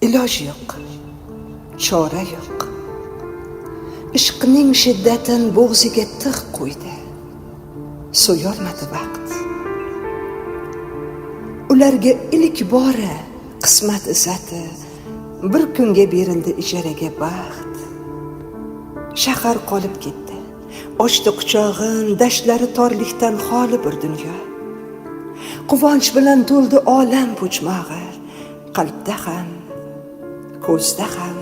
Iloj yo'q, chora yo'q. Ishqning shiddatin bo'g'ziga tig' qo'ydi. So'yolmadi vaqt. Ularga ilk bora qismat izzati bir kunga berildi ijaraga baxt. Shahar qolib ketdi. Ochdi quchog'in, dashlari torlikdan xoli bir dunyo. Quvonch bilan to'ldi olam puchmog'i. Qalbda ham, ko'zda ham,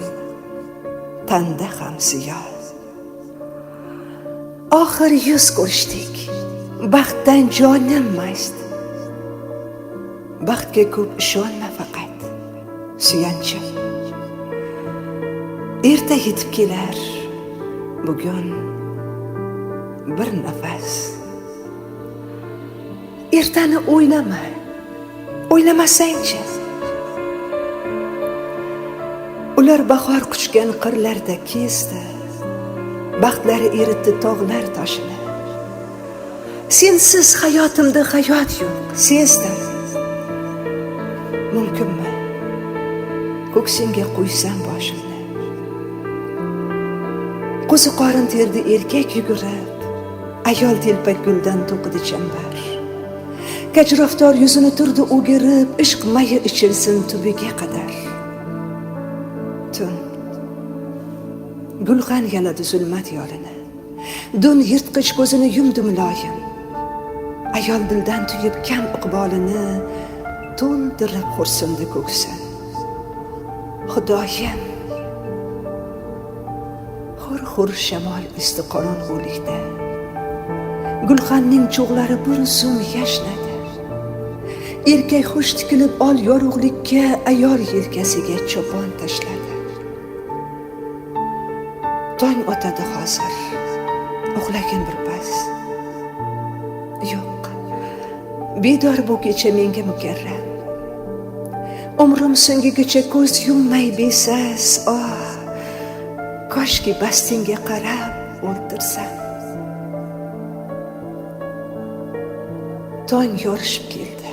tanda ham ziyo. Oxir yuz ko'rishdik. Baxtdan jonim mast. Baxtga ko'p ishonma faqat, suyanchim. Erta yetib kelar bugun bir nafas. Ertani o'ylama, o'ylamasangchi. Ular bahor quchgan qirlarda kezdi. Baxtlari eritdi tog'lar toshini. Sensiz hayotimda hayot yo'q, sezdim. Mumkinmi? Ko'ksingga qo'ysam boshimni. Qo'ziqorin terdi erkak yugurib, ayol telpak guldan to'qidi chambar. Kajraftor yuzini turdi o'girib, ishq mayi ichilsin tubiga qadar. Tun gulxan yaladi zulmat yolini. Dun yirtqich ko'zini yumdi muloyim. Ayol dildan tuyib kam iqbolini to'ldirib xo'rsindi ko'ksin. Xudoyim, xur-xur shamol esdi qorong'ulikda. Gulxanning cho'g'lari bir zum yashnadi. Erkak xush tikilib ol yorug'likka, ayol yelkasiga chopon tashladi. Tong otadi hozir. Uxlagin bir pas. Yo'q. Bedor bu kecha menga mukarram. Umrim so'ngigacha ko'z yummay besas, oh, koshki bastingga qarab o'ltirsam. Tong yorishib keldi.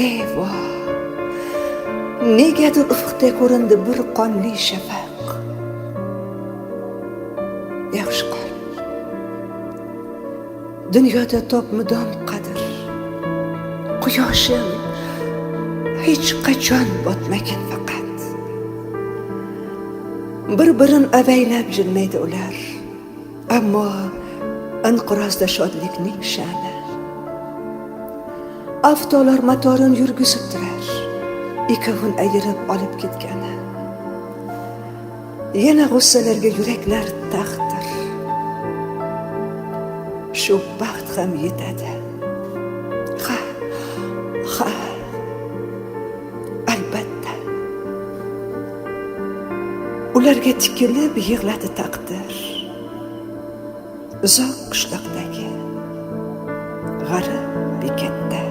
Ey voh! Negadir ufqda ko'rindi bir qonli shafaq. Yaxshi qol. Dunyoda top mudom qadr. Quyoshim hech qachon botmagin faqat. Bir-birin avaylab jilmaydi ular. Ammo inqirozda shodlikning sha'ni. Avtolar motorin yurgizib turar. Ikkovin ayirib olib ketgani. Yana g'ussalarga yuraklar taxtdir. Shu baxt ham yetadi. Ha, ha. Albatta. Ularga tikilib yig'ladi taqdir. Uzoq qishloqdagi g'arib bekatda.